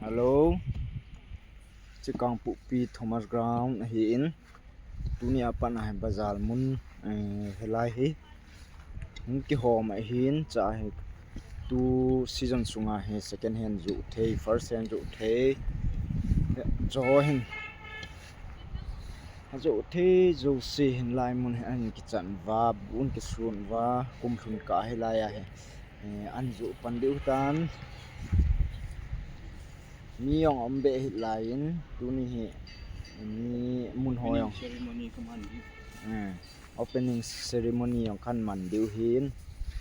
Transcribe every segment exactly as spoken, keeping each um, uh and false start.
Hello. Chikangpokpi Thomas Ground ahin. Tuni apat a hi bazar mun, eh, hilai hi hung kihom ahin, cha hi tu season sunga hi second hand joh thei, first hand joh thei. Joh hin. Ajoh thei jouse hin lai mun hi ahin kichan uva, bu ahin kisun uva, kum lhun kah hilai a hi. Eh, ahin joh pan diu tan. Mi jong um be hih laiyin, tuni hi, mi mun ho jong. Opening ceremony kaman diu. Eh, opening ceremony jong kaman diu hin.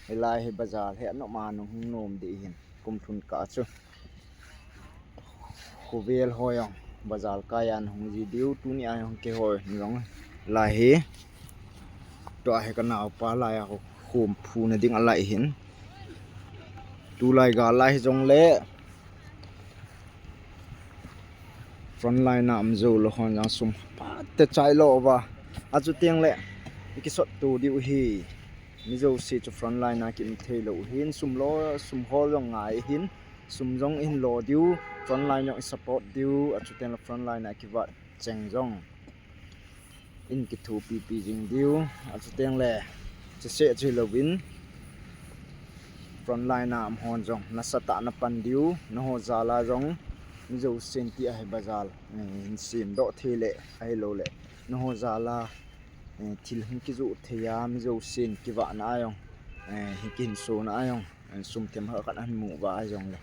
Hilai hi bazar hi anom a nung hung nom ding hin. Kum lhun kah chu. Khovel ho jong bazar kai a hung ji diu, tuni a jong keiho jong lai hi. Tua hi kanaopa lai a khum phuna ding alai hin. Tulai gal lai hi jongle frontline a um jou lou hon jong sum phat te chai lou uva. Achu teng le, i kisot to diu hi. Mi jouse chu frontline a kium thei lou hin, sum lo, sum hol jong ngai hin, sum jong in lo diu, frontline jong i support diu, achu teng le frontline a kivat cheng jong in kithopi pi jing diu, achu teng le, chese chu louvin, frontline a um hon jong, nasatah a na pan diu, naho jal a jong, mi jousen ti a hi bazar, eh, hin sem doh thei le, ahilou le, naho jal a, eh, thil hung kijoh thei a, mi jousen kivahna a jong, eh, hi kihin sona a jong, eh, sum themkhat khat ahin mu uva a jong le.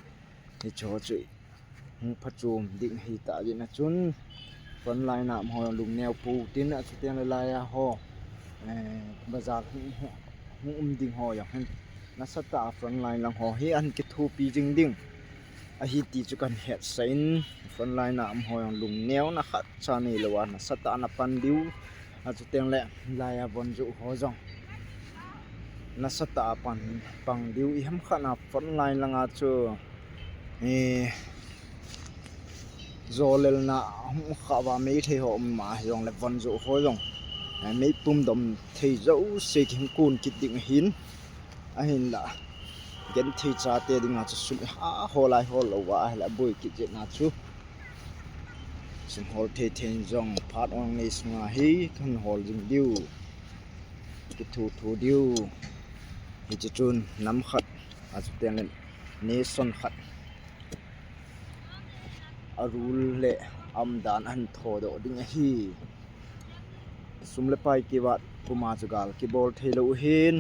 Hicho chu hung phachom ding hi ta jin a chun, frontline a um ho lungneo pou tin, achu teng le lai a ho, eh, bazar hung, hung, hung um ding ho jong hin, nasatah a frontline lang ho hi ahin kithopi jing ding ahi ti chu kahin hetsah in, frontline a um ho jong lungneo na khat cha nei lou a, nasatah a na pan diu, achu teng le lai a von joh ho jong nasatah a pan, pang diu, iham khat na frontline lang a chu, eh, jolelna hung kha uva, meithei ho um a jong le von joh ho jong, eh, meipum dom thei jouse kihung kun kit ding ahin, ahinla genthei chate ding a chu sum i ha ho lai ho lou uva, ahile boi kit jeh a chu sum hol thei thei in jong phat ong nei sunga hi kahin hol jing diu, kithu thu diu. Hiche chun nam khat, achu teng le nation khat a rule le a um dan ahin thodoh ding ahi. Sum le pai kivat puma chu gal kibol thei lou hin,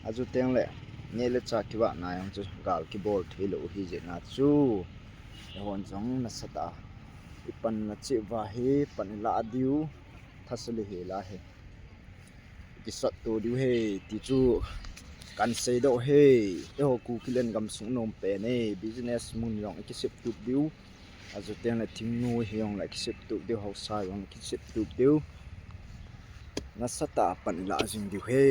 achu teng le neh le chah kivat na jong chu gal kibol thei lou hi jeh a chu, eihon jong nasatah a i panna cheh uva hi pan i lah diu, thase le hi la hi. Kisot to diu hi ti chu kahin seidoh hi. Eiho Kuki lengam sung nom pen hi, business mun jong i kisep tup diu, achu teng le thingnoi hi jong le kisep tup diu, haosa jong le kisep tup diu. Nasatah a pan i lah jing diu hi.